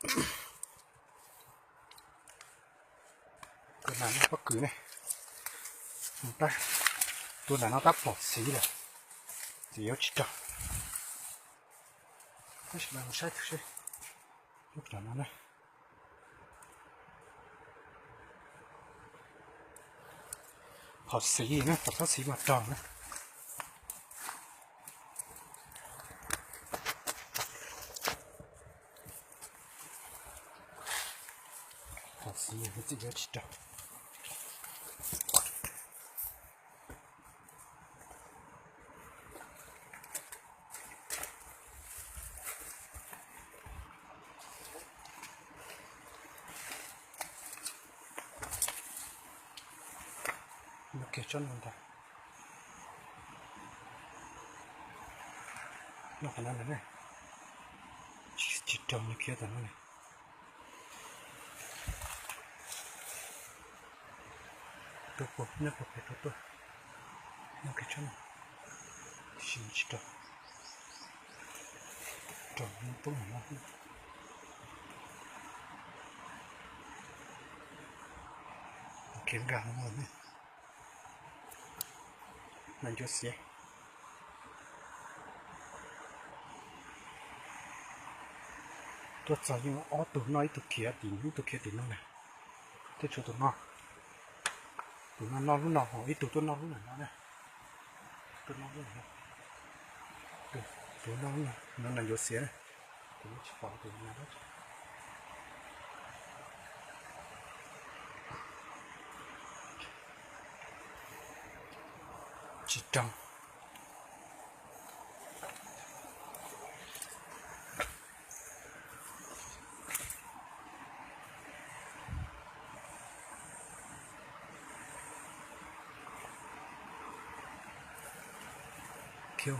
Tus nas no pob kws ne, tab, tus nas no tab pom txiv lawm, txiv yuav tsis rog. Tab sis mas mus saib tus seb, lub no na. Qhov xiv na, qhov txhob xiv mas rog na. Qhov xiv txim yuav tsis rog. Noj kiag tsob no ntag. Noj qhov no ntag na. Tsis raug nws khiav tom no li. Tuaj puag nyob puag pem tuaj tuaj. Noj kiag tsob no. Tab sis tsis raug. Raug poob no. Khiav nkag no ne. Nas ncuav xiav. Tuaj txog yeej ob tug noj ib tug khiav tim, ib tug khiav tim no na. Twb tshuav tus no, tus no noj lub no, ib tug tuaj noj lub no na. Tuaj noj lub no, tus no, no nas ncuav xiav na. Tus no tsis pom tus no. Tsis raug. Khiav,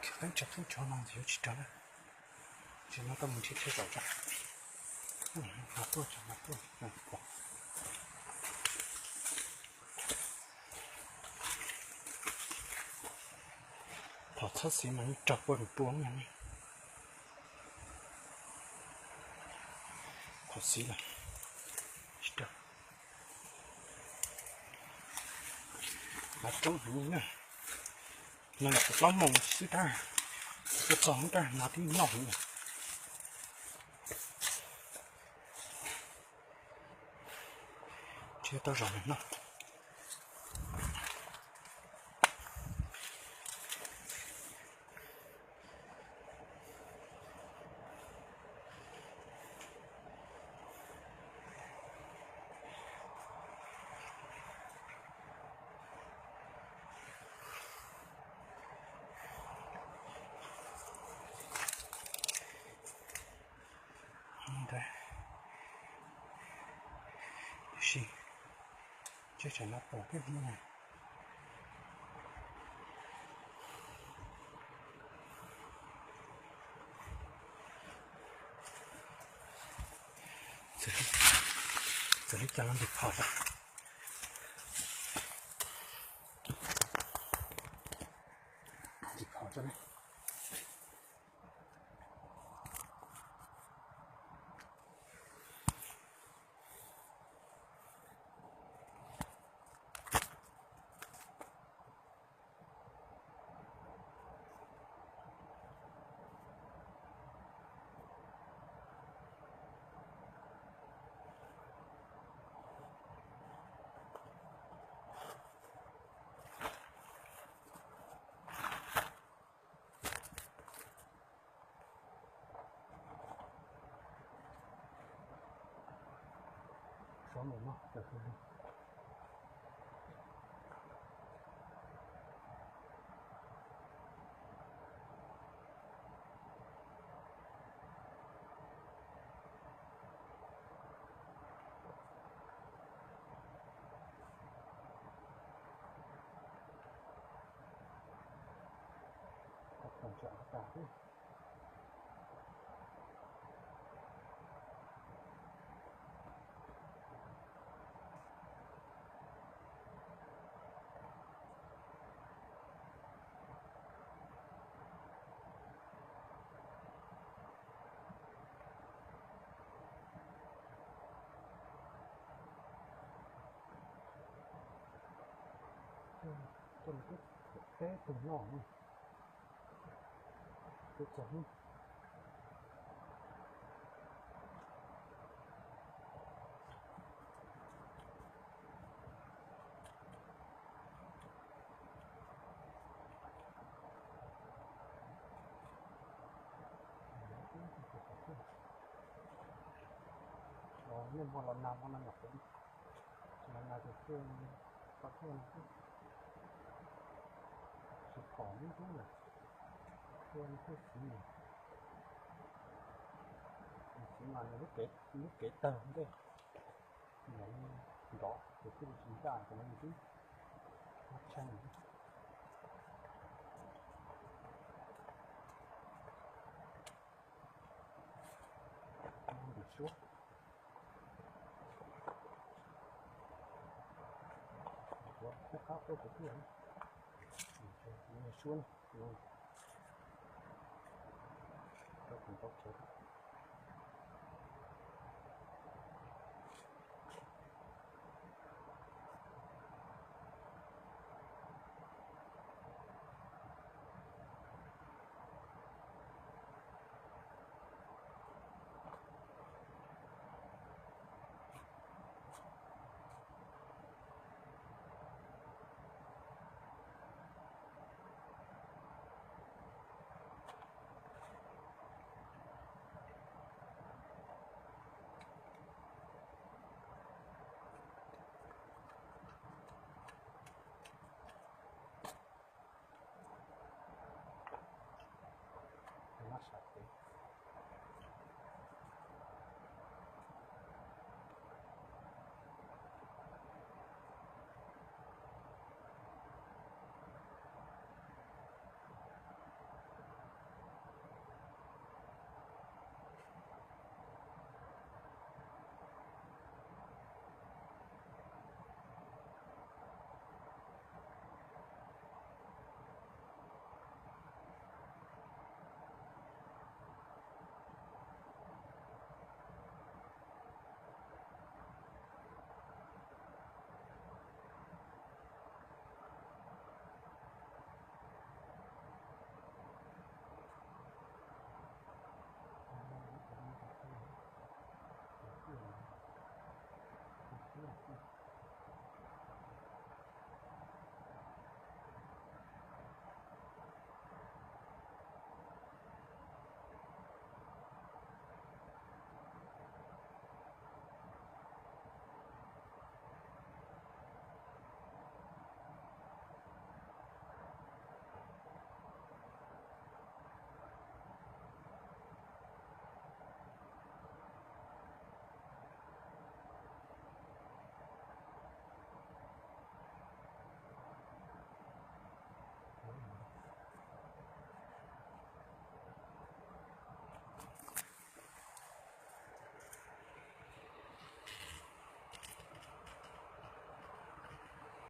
khiav qeeb tsawv qeeb tsawv no yuav tsis raug na. Tsis no koj mus nrhiav chaw zaum tso. Mas tuaj, mas tuaj. Thaum txhob xiv mas yeej raug puag pua no ne. Thaum xiv lawm, tsis raug. Nas coob heev na. No yog plaub moos xwb tab, tuaj txog tab nas twb noj heev lawm. Thiab tau zaum no. Ntawd, tiam sis tsam no pom kiag no na. Txawm li cas los ntim phom tso. Ntim phom tso ne. Tuaj no twb peb tug noj na, twb txog hnub. Nej muaj los nag no no nyuam qhuav, los nag ces thiaj, kom thiaj no xwb. Tsis pom lub roob lawm, thiaj thiaj siv, siv mas nws lub kev, lub kev tawg ntej, nrov ces thiaj li tsis ncaj, ces no nws twb tshee. Ntim suab, ntim suab qab qab tuaj kuv thiaj, ntim suab no, rau tus ntaub chaw. Mab sam pem,